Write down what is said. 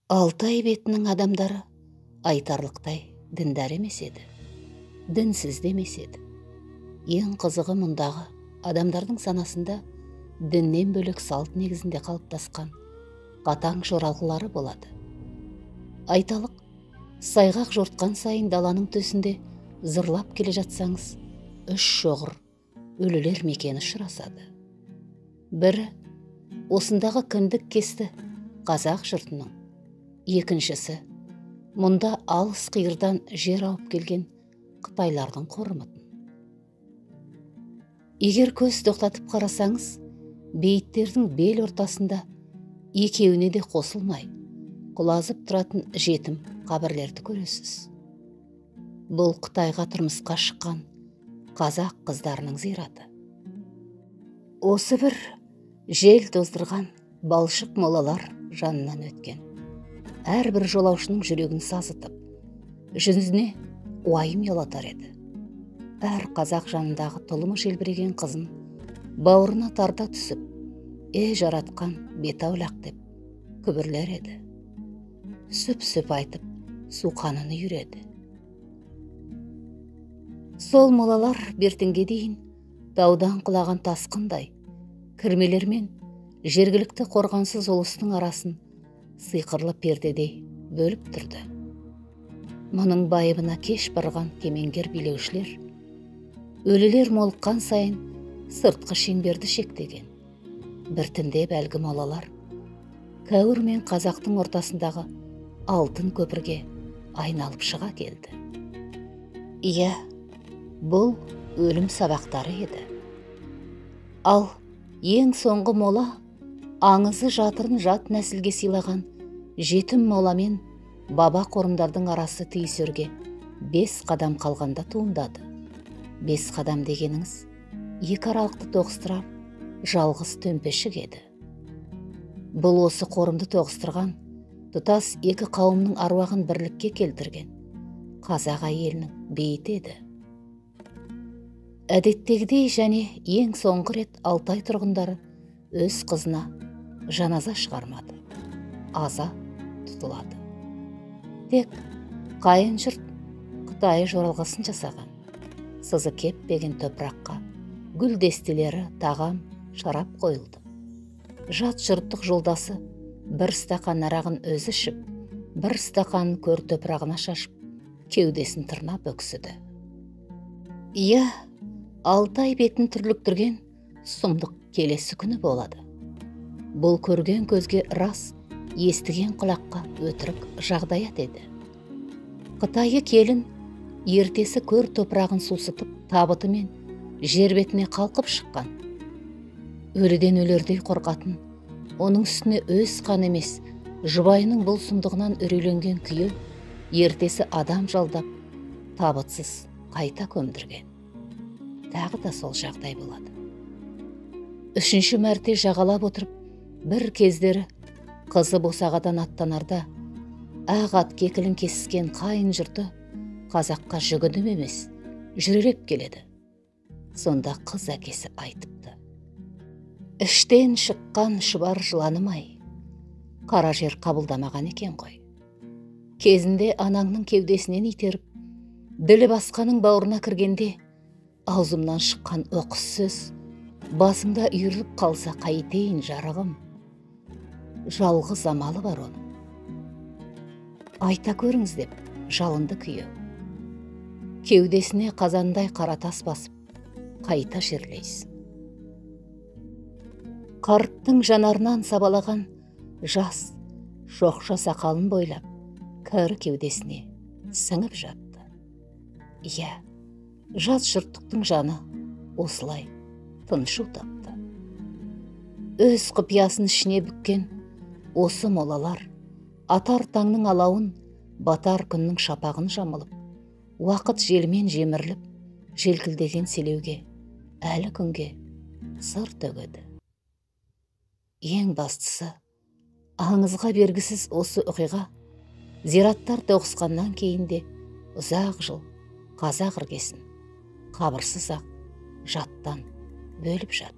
Алтай бетінің адамдары айтарлықтай діндар емес еді, дінсіз де емес еді. Ең қызығы, мұндағы адамдардың санасында діннен бөлек салт негізінде қалыптасқан қатаң жоралғылары болады. Айталық, сайғақ жортқан сайын даланың төсінде зырлап келе жатсаңыз, үш шоғыр өлілер мекені ұшырасады. Бірі осындағы кіндік кесті қазақ жұртының, екіншісі мұнда алыс қиырдан жер ауып келген қытайлардың қорымытын. Егер көз тоқтатып қарасаңыз, бейіттердің бел ортасында екеуіне де қосылмай құлазып тұратын жетім қабірлерді көресіз. Бұл Қытайға тұрмысқа шыққан қазақ қыздарының зираты. Осы бір жел тоздырған балшық молалар жанынан өткен әрбір жолаушының жүрегін сазытып, жүзіне уайым ұялатар еді. Әр қазақ жанындағы тұлымы желбіреген қызын бауырына тарта түсіп, «Е, жаратқан, бет аулақ» деп күбірлер еді. Сүп-сүп айтып, суқанын үйіреді. Сол молалар бертінге дейін таудан құлаған тасқындай кірмелермен жергілікті қорғансыз ұлыстың арасын сиқырлы пердедей бөліп тұрды. Мұның байыбына кеш барған кемеңгер билеушілер өлілер молыққан сайын сыртқы шеңберді шектеген. Біртіндеп әлгі молалар кәуір мен қазақтың ортасындағы алтын көпірге айналып шыға келді. Иә, бұл өлім сабақтары еді. Ал ең соңғы мола аңызы жатырын жат нәсілге сыйлаған жетім моламен баба қорымдардың арасы түйісерге 5 қадам қалғанда туындады. 5 қадам дегеніңіз екі аралықты тоғыстырар жалғыз төмпешік еді. Бұл осы қорымды тоғыстырған, тұтас екі қауымның аруағын бірлікке келтірген қазақ әйелінің бейіті еді. Әдеттегідей және ең соңғы рет Алтай тұрғындары өз қызына жаназа шығармады, аза тұтылады. Тек қайын жұрт Қытай жоралғысын жасаған, сызы кеппеген топыраққа гүл дестелері, тағам, шарап қойылды. Жат жұрттық жолдасы бір стақан арағын өзі ішіп, бір стақан көр топырағына шашып, кеудесін тырнап өксіді. Иә, Алтай бетін түрліктірген сұмдық келесі күні болады. Бұл көрген көзге рас, естіген құлаққа өтірік жағдаят еді. Қытайы келін ертесі көр топырағын сусытып, табытымен жер бетіне қалқып шыққан. Өліден өлердей қорқатын, оның үстіне өз қаны емес, жұбайының бұл сұмдығынан үрейленген күйеу ертесі адам жалдап, табытсыз қайта көмдірген. Тағы да сол жағдай болады. Үшінші мәрте жағалап отырып, бір кездері қызы босағадан аттанарда ақ ат кекілін кесіскен қайын жұрты қазаққа жүгініп емес, жүрелеп келеді. Сонда қыз әкесі айтыпты: «Іштен шыққан шұбар жыланым-ай, қара жер қабылдамаған екен ғой. Кезінде анаңның кеудесінен итеріп, ділі басқаның бауырына кіргенде аузымнан шыққан оқыс сөз басыңда үйіріліп қалса қайтейін жарығым. Жалғыз амалы бар оның. Айта көріңіз» деп жалынды күйеу. Кеудесіне қазандай қара тас басып, қайта жерлейсің. Қарттың жанарынан сабалаған жас шоқша сақалын бойлап, кәрі кеудесіне сіңіп жатты. Иә, жат жұрттықтың жаны осылай тыншу тапты. Өз құпиясын ішіне бүккен осы молалар атар таңның алауын, батар күннің шапағын жамылып, уақыт желмен жеміріліп, желкілдеген селеуге әлі күнге сыр төгеді. Ең бастысы, аңызға бергісіз осы оқиға зираттар тоғысқаннан кейін де ұзақ жыл қазақ іргесін қабырсыз ақ жаттан бөліп жатты.